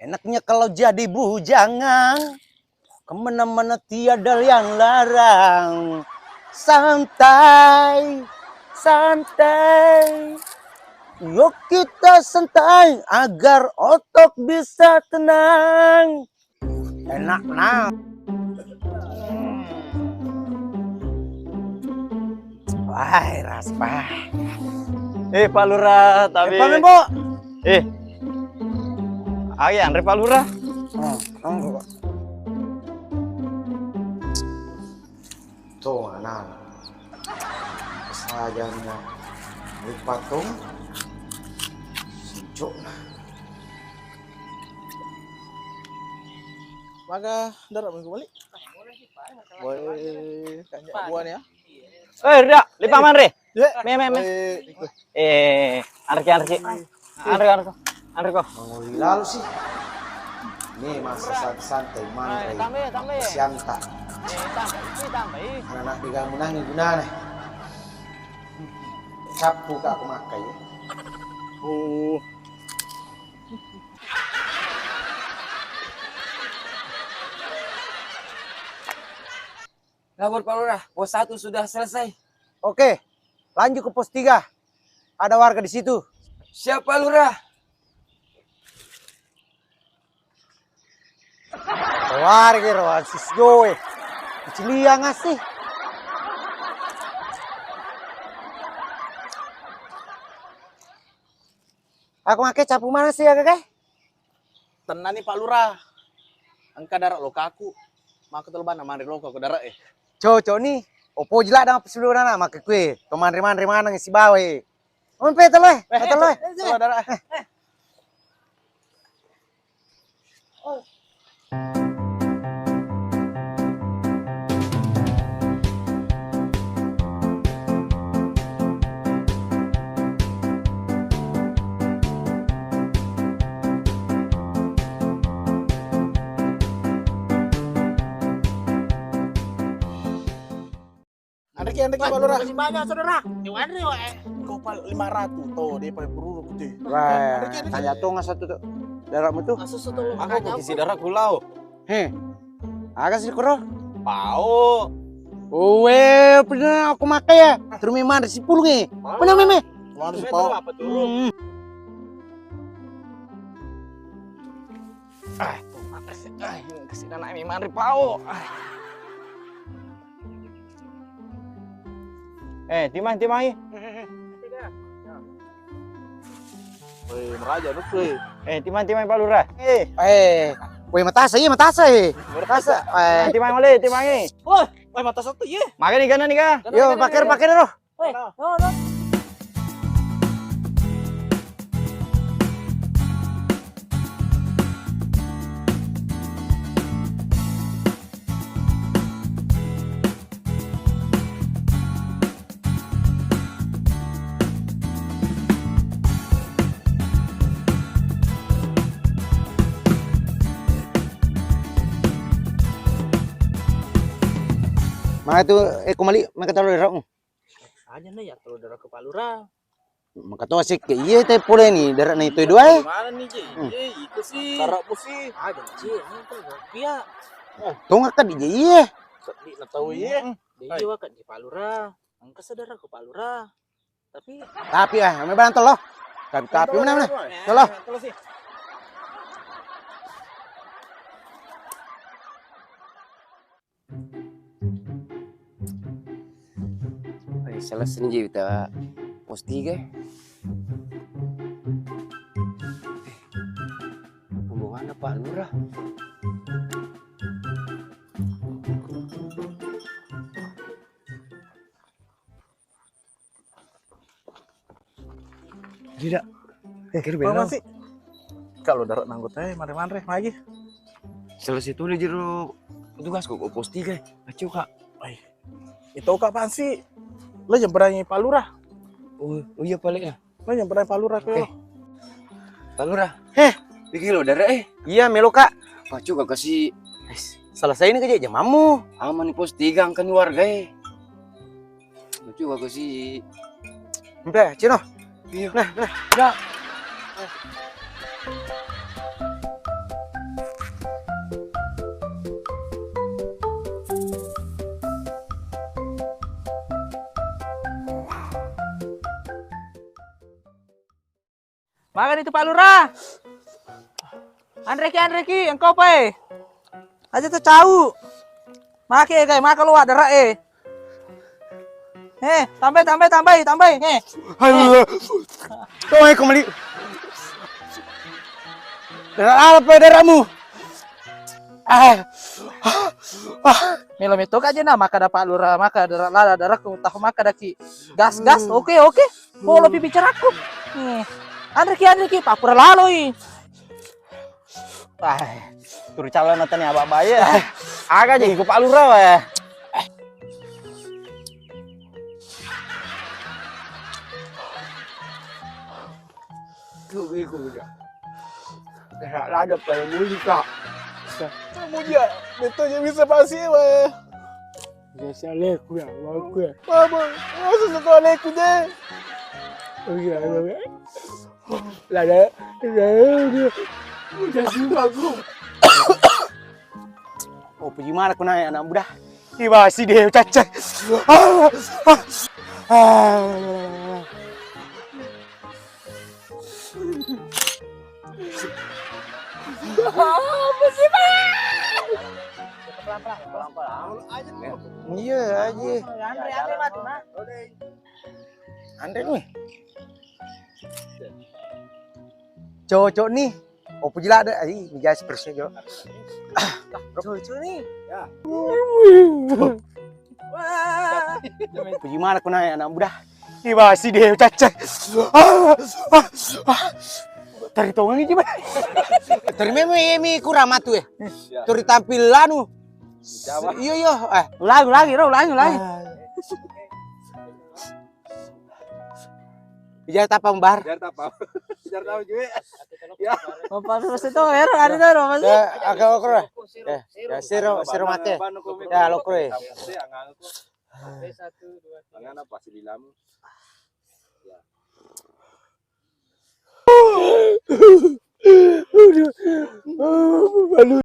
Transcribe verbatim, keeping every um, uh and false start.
Enaknya kalau jadi bujangan, kemana-mana tiada yang larang. Santai, santai. Yuk kita santai agar otak bisa tenang. Enak nah. Wah, raspa. Eh, Pak Lurah, tapi Pak Membo. Eh. Ayo, anre Pak Lurah. Oh, tunggu. Tuh, anak. Sajana. Lupa tuh. Sincok nah. Maga darah minggu balik. Woi, kanya buah nih ya. Eh, Ria, lipa manre. Iya. Me, me, me. Eh, anre ki, anre ki. Anre, anre ko. Anre ko. Mangoli lalu sih. Ini masa santai-santai manre. Tambai, tambai. Sianta. Eh, tambai, tambai. Anak-anak digamunangi gunana. Cappu ka aku makai. Oh. Lapor Pak Lurah, pos satu sudah selesai. Oke, lanjut ke pos tiga. Ada warga di situ. Siap, Pak Lurah. Warga ro, sis joe. Ciliang asih. Aku make capu mana sih ya, Kakak? Tennani, Pak Lurah. Engka dara lokaku. Maka tolo bana manre loko ko dara e. Cocok ni. Opo jila dang pesulurana make kue. To manre-manre maneng sibawa e. Ompe telo e. Eh, telo e. Tolo dara e. Anre ki, anre ki, Pak Lurah. Makasih banyak, Saudara. Yang anre, Wak, eh. Kau pal lima ratus to, dia paling perlu tu. Wah, tanya tu nggak satu tu. Darahmu tu. Aku kisi darah kulau. He. Aga sih kuro? Pao. Uwe, pernah aku makai ya. Terus memang ada sepuluh nih. Mana meme? Mana si pao? Apa tu? Hmm. Ah, tuh, apa sih? Ah, ini kasih anak memang ada pao. Ah. Eh, timang, timang, eh. Woi, meraja nu, woi. Eh, timang, timang, Pak Lurah. Eh. Eh, woi, matasa, iya, matasa, eh. Matasa, eh. Timang, oleh, timang, eh. Woi, woi, matasa tu, iya. Makan ikan ni, kah? Yo, pakai, pakai, roh. Woi, no, no. Maka tu, eh, kumali, maka taruh di rok. Aja na ya, tolo dara ke Pak Lurah. Maka to sik ke iye te pole ni, dara na itu dua e. Mana ni je? Hmm. Iye, itu sih. Sarap musi. Aja na je, anu tu, pia. Tonga ka di je iye. Seddi na tau iye. Hmm. Dia jiwa kan di Pak Lurah. Engka sedara ke Pak Lurah. Tapi tapi ah, ame bantol lo. Tapi tapi mana mana? Tolo. Tolo sih. Eh, salah senji ta pos tiga. Eh, rombonganna Pak Lurah. Tidak. Eh, kira bela. Apa sih? Kalau darat nanggut eh, mare-mare lagi. Selesai tu jero tugas kok pos tiga. Acu, Kak. Ai. Itu Kak Pansi. Lo yang berani Pak Lurah. Oh, oh iya, Pak Lek, ya. Lo yang berani Pak Lurah. Oke. Pak Lurah. Heh, bikin lo darat eh. Iya, melo, Kak. Pacu, Kak, kasih. Selesai ini kerja jamamu. Aman nih, pos tiga angkani warga eh. Lucu aku sih. Mbe, Cino. Iya. Nah, nah. Ya. Magani tu Pak Lurah. Anreki, anreki, engkau pai. Aja tu cau. Make gai, maka lo waddara e. Eh, tambai, tambai, tambai, tambai. Eh. Aduh. Kau iko meli. Dara apa daramu? Ah. Ah. Melo metto ka je na, maka da Pak Lurah, maka dara lada daraku tahu maka daki. Gas, gas, oke, oke. Polo pi bicaraku. Eh. Anreki, anreki, papura laloi. Ah, turu calon nonton ya, Bapak, ya. Aga je, ku Pak Lurah, weh. Ku, ku, ku, ku. Gerak lada pada muli, Kak. Kamu dia, betul je bisa pasti, weh. Biasa leku ya, mau ku ya. Mama, masa satu leku je. Oh iya, iya, iya. Lada, lada. Udah sumpah, Bro. Oh, pergi mana kau naik anak muda? Iba si dia cacai. Ah, ah, ah. Apa sih, Bang? Pelan-pelan, pelan-pelan. Iya aja. Andre, Andre mati, Mak. Andre nih. Cocok nih. Oh, puji lah deh. Ai, ini guys, persia, Jo. Cocok nih. Ya. Wah. Puji mana kau naik anak muda? Iba si dia cacai. Ah, ah, ah. Tari tongang iki, Bang. Tari meme ye mi kurang matu, eh. Turi tampil anu. Iya, iya. Eh. Ulangi, ulangi, Ro, ulangi, ulangi. Ah. Bicara tapa, Bar? Bicara tapa. Bicara tapa juga. Ya. Apa masih tahu ya, Ro? Ada dah, Ro, masih. Ya, agak lokro. Ya, ya, sero, sero mate. Ya, lokro ya. Mangana pasti dilamu. Ya. Aduh. Aduh.